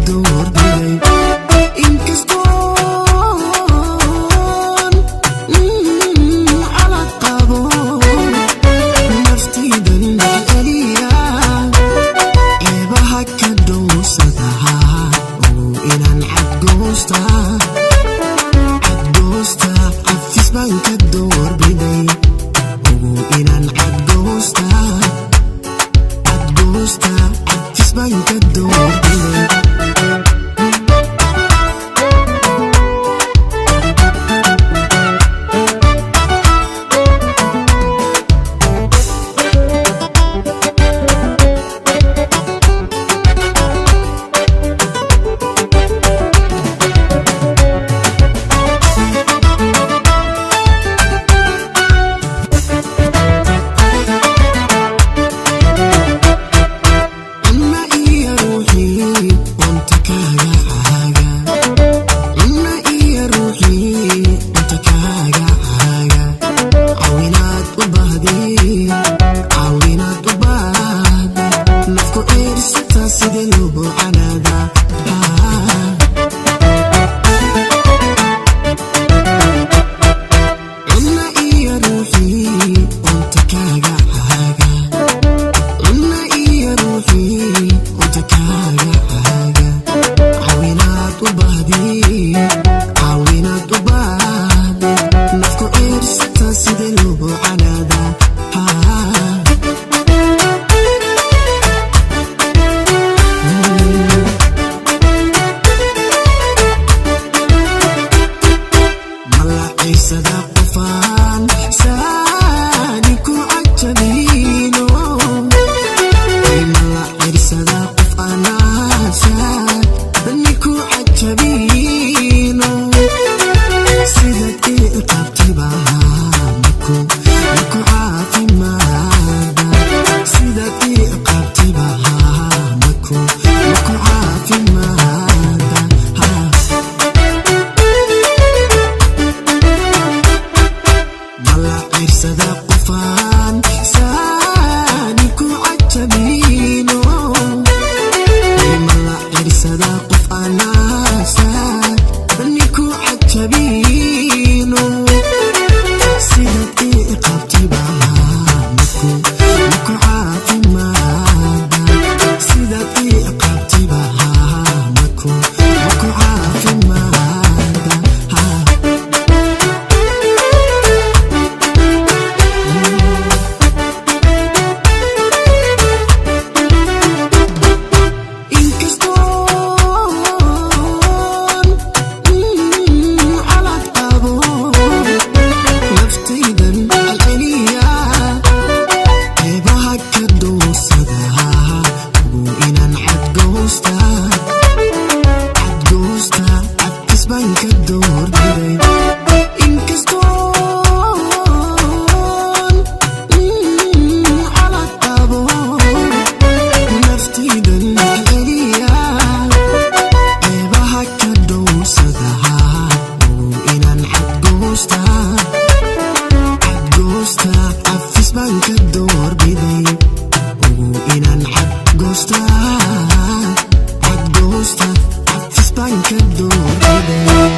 Doorbiday inkastoon cala qabo naftaydan celiya ceebaha ka dhowsadaha ogow inaan cadgoosta cadgoosta cafis baan ka doorbiday ogow inaan cadgoosta cadgoosta cafis baan ka doorbiday. Cunna iyo ruuxii cunta kaaga caaga, cunna iyo ruuxii cunta kaaga caaga, caawinaad u baahdi, caawinaad u baahda, nafku ciirsata sidee loo canaada. Cunna iyo ruuxii cunta kaaga caaga, cunna iyo ruuxii cunta kaaga caaga, caawinaad u baahdi, caawinaad u baahdi, nafku ciirsata sidee loo canaada. Malaciisada qofaan saani ku cajabiino, malaciirsada qof anaa saani ku cajabiino, sidaad ii qabtayba maku maku caafimaada, sidaad ii qabtayba maku maku caafimaada. Malaciirsada qofaan saani ku cajabiino, malaciirsada qof anaa saani ku cajabiino, sidaad ii qabtayba maku maku caafimaada, sidaad ii qabtayba maku maku caafimaada. Inkastoon calad qabo naftaydan celceliya ceebaha ka dhowsada ogow inaan cadgoosta cadgoosta cafis baan ka doorbiday inkastoon calad qabo naftaydan celceliya ceebaha ka dhowsadaha ogow inaan cadgoosta cadgoosta cafis baan ka doorbiday ogow inaan cadgoosta cadgoosta cafis baan ka doorbiday.